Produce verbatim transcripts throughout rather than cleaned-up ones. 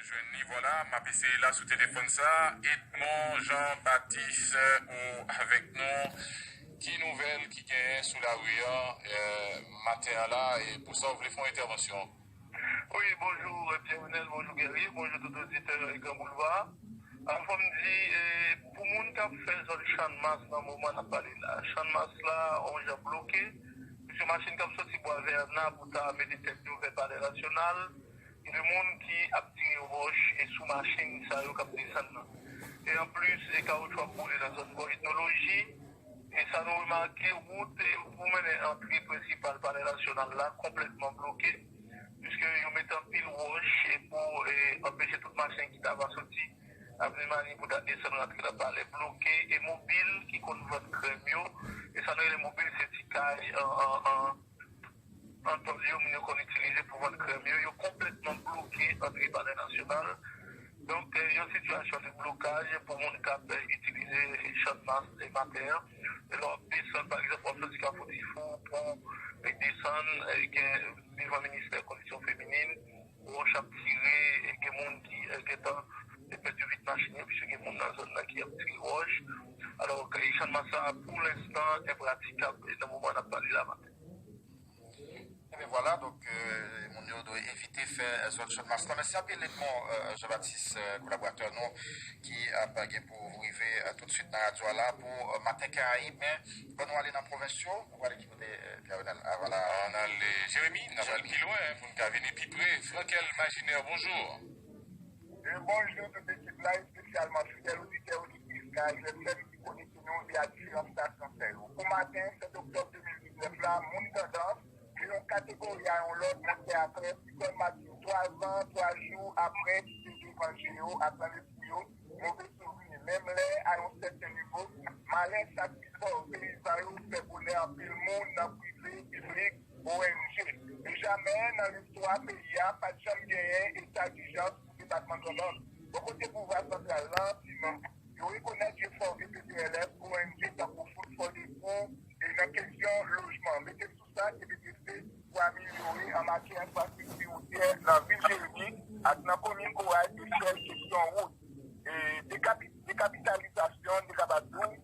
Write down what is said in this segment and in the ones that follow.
Jwenn li, vwala, m ap eseye la sou telefòn sa. Edmond Jean Baptiste, ou avèk nou? Ki nouvèl ki genyen sou lari an, euh, maten an la, e pou sa w vle fè yon entèvansyon? Wi, bonjou, euh, Pierre Renel, bonjou, Guerrier, bonjou, tout oditè, euh, Gran Boulva. Alò, fò m di, euh, pou moun k ap fè zòn Channmas nan moman n ap pale la, Channmas la, on jan bloke, piske machin k ap soti Bwa Vèna pou ta mete tèt yo vè Palè Nasyonal, de moun ki ap tire wòch e sou machin sa yo k ap desann nan. E anplis, e kawotchou ap boule nan zòn bò Etnoloji. E sa nou remake, wout e pou mennen antre prensipal Palè Nasyonal la konplètman bloke, piske yo mete anpil wòch e pou e anpeche tout machin ki ta va soti Avni Mani pou ta desann rantre nan palè bloke, e mobil ki konn vann krèm yo, e sa nou rele mobil, se ti kay an, an, an, an tòl yo, moun yo konn itilize pou vann krèm yo, yo konplètman bloke antre Palè Nasyonal. Donk, eh, yon sitiyasyon de blokaj pou moun k ap, eh, itilize Channmas, eh, maten an. E lè w ap desann, pa egzanp, w ap soti Kafou Difou pou, eh, desann, eh, gen devan ministè kondisyon feminin, wòch ap tire, eh, gen moun ki, eh, gentan, eh, pèdi vit machin yo, piske gen moun nan zòn nan ki ap tire wòch. Alò, eh, Channmas sa, pou lenstan, enpratikab, eh, nan moman n ap pale la maten. Ebyen vwala, donk, euh, moun yo dwe evite fè, euh, zòn Channmas lan. Mèsi anpil, Edmond, euh, Jean Baptiste, euh, kolaboratè nou, ki ap gen pou rive, euh, tout swit nan radyo a la pou, euh, Maten Karayib. Men, ban nou ale nan pwovens yo. Nou prale ki kote, euh, Pierre Renel? Ah, vwala. Ann ale Jeremi, n ap al pi lwen pou n ka vini pi pre. Frankel Majinè, bonjou. E bonjou tout ekip la, espesyalman fidèl oditè, oditris K F M ki konekte nou via diferan estasyon sa yo. Pou maten sèt oktòb de mil diznèf la, moun tandans, de yon kategori a yon lòt, monte a trè, Sikòn Matin, twa zan, twa jou apre, ki te devan je yo ak nan lespri yo, move souvni. Menm lè, a yon sèten nivo, malè sa ki fò peyizan yo fè bonè anpil moun nan prive, piblik, O N G. E jamè nan listwa peyi a, pa t janm genyen eta dijans pou depatman Grandans. Bò kote pouvwa santral lan, sinon, yo rekonèt jefò E P T L F, O N G tankou Food for the Poor, e nan kesyon lojman. Mete sou sa, K P T C pou amelyore an matyè enfrastrikti woutyè nan vil Jeremi ak nan komin Koray, e sèl kesyon wout. E dekapi-, dekapitalizasyon, n te kapab di w,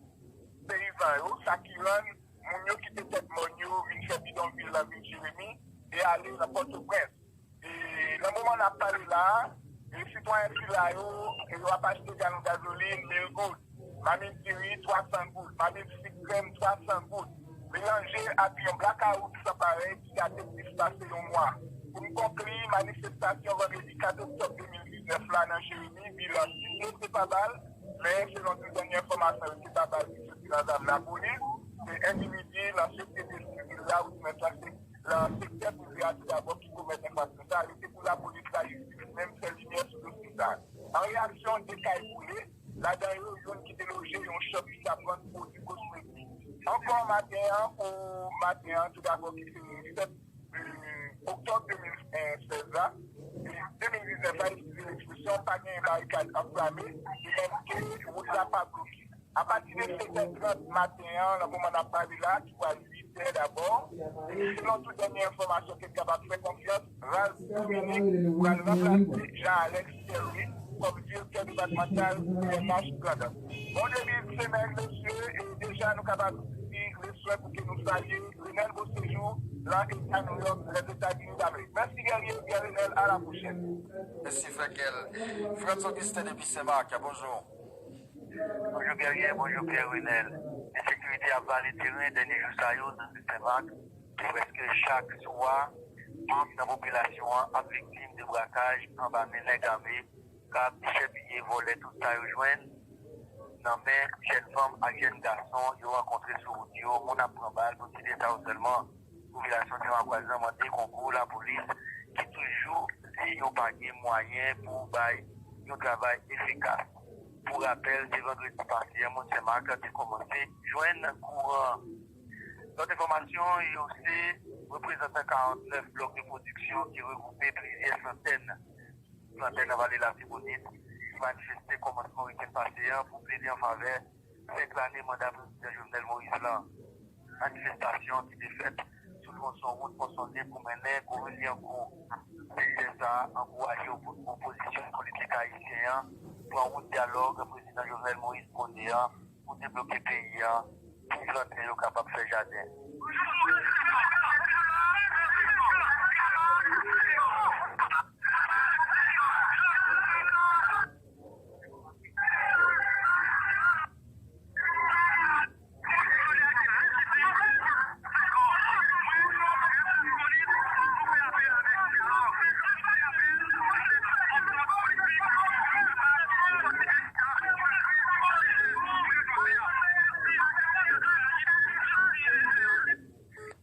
peyizan yo, sa ki rann moun yo kite tèt mòn yo vin fè bidonvil nan vil Jeremi e ale nan Pòtoprens. E nan moman n ap pale la a, e sitwayen sila yo, e yo ap achte galon gazolin mil goud, mamit diri twa san goud, mamit sik krèm twa san goud, melanje ak yon blakawout san parèy ki gate plis pase yon mwa. Pou n konkli, manifestasyon vandredi kat oktòb de mil diznèf la nan Jeremi, bilan site se pa bal, men selon tout dènye enfòmasyon yo, se pa bal ki soti nan zam lapolis, se endividi nan sosyete sivil la, ou di mèt la, se nan sektè prive a toudabò ki komèt enfraksyon sa a, rete pou lapolis, lajistis menm fè limyè sou dosye sa a. An reyaksyon, de kay boule, ladan yo, youn ki te loje yon chòp ki t ap vann pwodui kosmetik. Ankò maten an, pou maten an, toudabò ki se sèt, e, oktòb de mil sèz la, e, de mil diznèf la, eskize lekspresyon, pa genyen barikad anflame, de menm ke wout la pa bloke. Apati de sèt è trant maten an, nan moman n ap pale la, ki pral uit è dabò, e selon tout dènye enfòmasyon ke n kapab fè konfyans, Ralph Dominique pral ranplase Jean Alex Kerry kòm direktè depatmantal P N H Grandans. Bon debi semèn, mesye, e deja nou kapab di leswè pou ke nou salye Renel Beauséjour, nan eta Nouyòk, Lèzetazini Damerik. Mèsi, Guerrier, Pierre Renel, à la prochaine. Mèsi, Frankel. Frantz Augustin depi Senmak, bonjou. Bonjou Guerrier, bonjou Pierre Renel. Ensekirite ap vale teren dènye jou sa yo nan vil Senmak. Prèske chak swa, manm nan popilasyon an ap viktim de brakaj anba men nèg ame k ap dechèpiye, vòlè tout sa yo jwenn nan men jèn fanm ak jèn gason yo rankontre sou wout yo. Moun ap pran bal, pou site sa yo sèlman. Popilasyon Senmakwa mande konkou lapolis ki toujou di yo pa gen mwayen pou bay yon travay efikas. Pou rapèl, se vandredi pase a moun Senmak te kòmanse jwenn kouran. Lòt enfòmasyon yo se reprezantan karant nèf blòk de pwodiksyon ki regwoupe plizyè santèn plantè nan Vale Latibonit ki manifeste kòmansman wikenn pase a pou plede an favè senk lane manda Prezidan Jovenel Moïse lan. Manifestasyon ki te fèt sou twonson wout Pon Sonde pou mennen Gorilyankou. Sektè sa a ankouraje opo-, opozisyon politik. Ayisyen an pran wout dyalòg prezidan Jovenel Moïse pwone an pou debloke peyi an, pou plantè yo kapab fè jaden.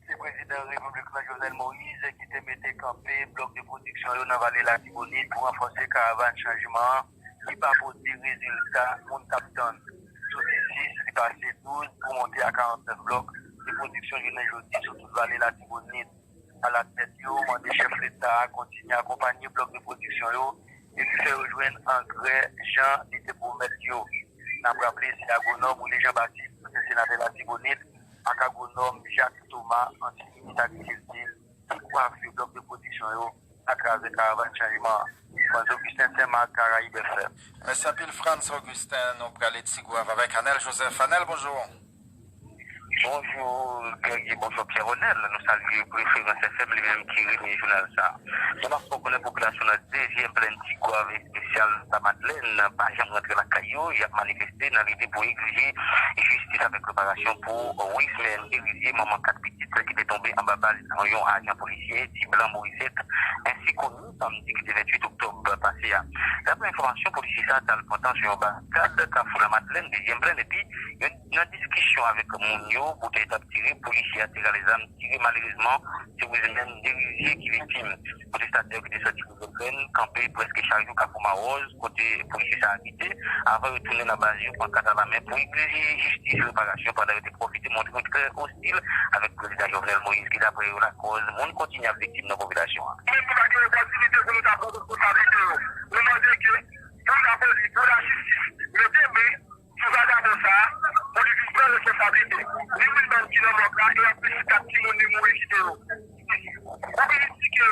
Se prezidan repiblik la Jovenel Moïse ki te mete kanpe blòk de pwodiksyon yo nan vale Latibonit pou ranfòse karavàn chanjman an ki pa pote rezilta moun t ap tann. Soti sis, li pase douz pou monte a karannèf blòk de pwodiksyon jounen jodi sou tout vale Latibonit. Alatèt yo mande chèf leta a kontinye akonpanye blòk de pwodiksyon yo epi fè yo jwenn angrè jan li te pwomèt yo. N ap raple, se agwonòm Willy Jean Baptiste, ansyen senatè Latibonit, ak agwonòm Jacques Thomas, ansyen minis agrikilti, ki kwafe blòk de pwodiksyon yo atravè karavàn chanjman an. Frantz Augustin, Senmak, Karayib F M. Mèsi anpil, Frantz Augustin. Nou prale Tigwav avèk Anel Joseph. Anel, bonjou. Bonjou, Guerrier, bonswa, Pierre Ronel. Nou salye Preferans F M, li menm ki remye jounal sa a. Nou ap fè konnen popilasyon nan dezyèm plèn Tigwav, espesyal Lamadlèn, pa janm rantre lakay yo. Y ap manifeste nan lide pou egzije jistis avèk reparasyon pou Wismèn Derizier, manman kat pitit, ki te tonbe anba bal yon ajan polisye ti blan Morisèt, ensi koni, samdi ki te venntuit oktòb pase a. Daprè enfòmasyon, polisye sa a t al pran tan sou yon barikad Kafou Lamadlèn, dezyèm plèn, epi yon, nan diskisyon avèk moun yo, boutèy t ap tire, polisye a te rale zam tire. Malerezman, se Wismèn Derizier ki viktim. Pwotestatè yo ki te sòti Rivyè Grenn kanpe prèske chak jou Kafou Mawòz, kote polisye sa a kite, avan yo tounen nan baz yo, pankat a lamen, pou egzije jistis, reparasyon, pandan yo te pwofite montre yo trè ostil avèk prezidan Jovenel Moïse, ki, daprè yo, lakòz moun kontinye ap viktim nan popilasyon an. Menm nou pa gen opòtinite pou nou ta pran responsablite yo. Nou mande ke pou lapolis, pou lajistis, mete men sou vagabon sa a, pou li vin pran responsablite. Ni Wilmèn ki nan mòg la, e anplis kat timoun li mouri kite yo. Ou vin di ke,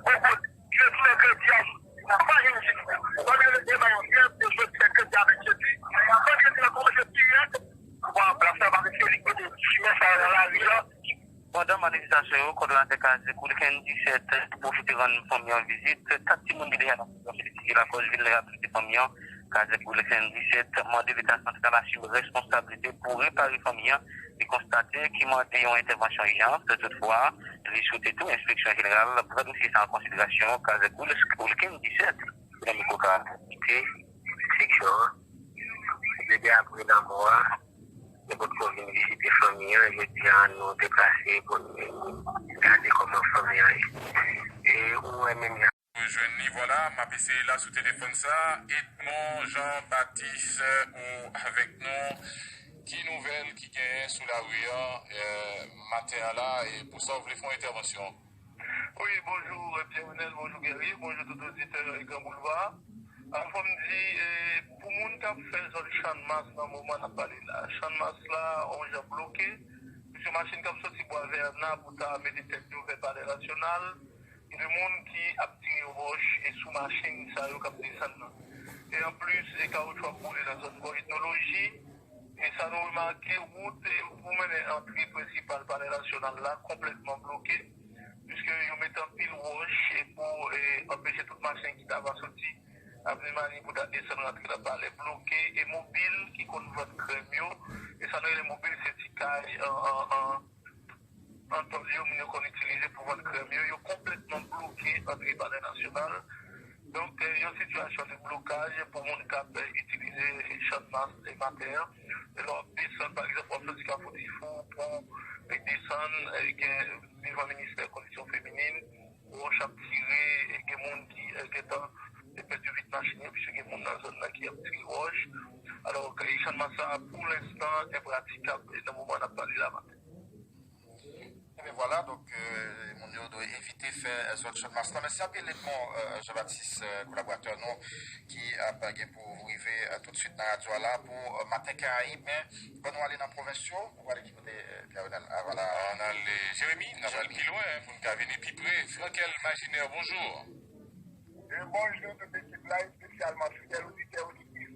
bon, bon, jodi mèkredi a, n ap pa jwenn jistis. Pandan yo te bay yon grèv de jodi mèkredi avèk jedi, vandredi la kòmanse pi rèd. Bon, la sa pa rete li kote chimè sa yo nan lari a. Pandan manifestasyon yo, kòdonatè Kazèk Wilken disèt pwofite rann fanmi an vizit. Kat timoun ki deja nan prizon fè etidye lakòz vilnerabilite fanmi an. Kazèk Wilken disèt mande Leta santral asime responsablite pou repare fanmi an. Li konstate ki mande yon entèvansyon ijans. Toutfwa, li swete tou enspeksyon jeneral pran dosye sa an konsiderasyon. Kazèk Wilken disèt, nan mikwo Kazèk. Seksyon an, depi apre lanmò a, nou potko vin vizite fanmi an. Jodi a, nou deplase pou nou vin gade kòman fanmi an ye. E ou wè menm jan. Jwenn li, vwala, m ap eseye la sou telefòn sa. Edmond Jean Baptiste, ou avèk nou. Ki nouvèl ki genyen sou lari an, eh, maten an la, e pou sa w vle fè yon entèvansyon? Wi, bonjou, eh, Pierre Renel, bonjou, Guerrier, bonjou, tout oditè, eh, Gran Boulva. An, fò m di, eh, pou moun k ap fè zòn Channmas nan moman n ap pale la, Channmas la, on jan bloke, piske machin k ap soti Bwa Vèna pou ta mete tèt yo vè Palè Nasyonal, de moun ki ap tire wòch e sou machin sa yo k ap desann nan. E anplis, e kawotchou ap boule nan zòn Bò Etnoloji. E sa nou remake, wout, e, pou mennen antre prensipal Palè Nasyonal la konplètman bloke, piske yo mete anpil wòch e pou, e, anpeche tout machin ki ta va soti Avni Mani pou ta desann rantre nan Palè bloke, e mobil ki konn vann krèm yo, e sa nou rele mobil, se ti kay an, an, an, an tòl yo, moun yo konn itilize pou vann krèm yo, yo konplètman bloke antre Palè Nasyonal. Donk, eh, yon sitiyasyon de blokaj pou moun k ap, eh, itilize Channmas e maten an. E lè w ap desann, pa egzanp, w ap soti Kafou Difou pou, eh, desann, eh, gen devan ministè kondisyon feminin, wòch ap tire, eh, gen moun ki, eh, gentan, eh, pèdi vit machin yo, piske gen moun nan zòn nan ki ap tire wòch. Alò, eh, Channmas sa, pou lenstan, enpratikab, eh, nan moman n ap pale la maten. Ebyen vwala, donk, euh, moun yo dwe evite fè, euh, zòn Channmas la. Mèsi anpil, Edmond, euh, Jean-Baptiste, euh, kolaboratè nou, ki ap gen pou rive, euh, toutswit nan radyo a la pou, euh, Maten Karayib. Men, ban nou ale nan pwovens yo, nou prale ki kote, euh, Pierre Renel? Ah, vwala. Ah, n ale Jeremi, n ap ale pi lwen, hein, pou n ka vini pi pre. Frankel Maginer, bonjou. E bonjou tout ekip la, espesyalman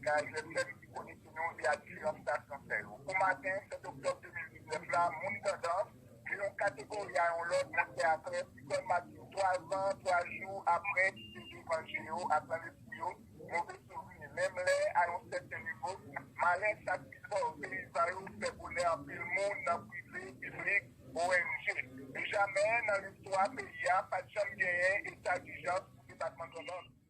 K F M ki konekte nou via diferan estasyon sa yo. Pou maten sèt oktòb de mil diznèf la, moun tandans, de yon kategori a yon lòt, monte a trè, Nicole Martine, twa zan, twa jou apre, ki te devan je yo ak nan lespri yo, move souvni, menm lè, a yon sèten nivo, malè sa ki fè peyizan yo fè bonè anpil moun nan prive, piblik, O N G. Jamè nan listwa peyi a, pa t janm genyen eta dijans pou depatman Grandans.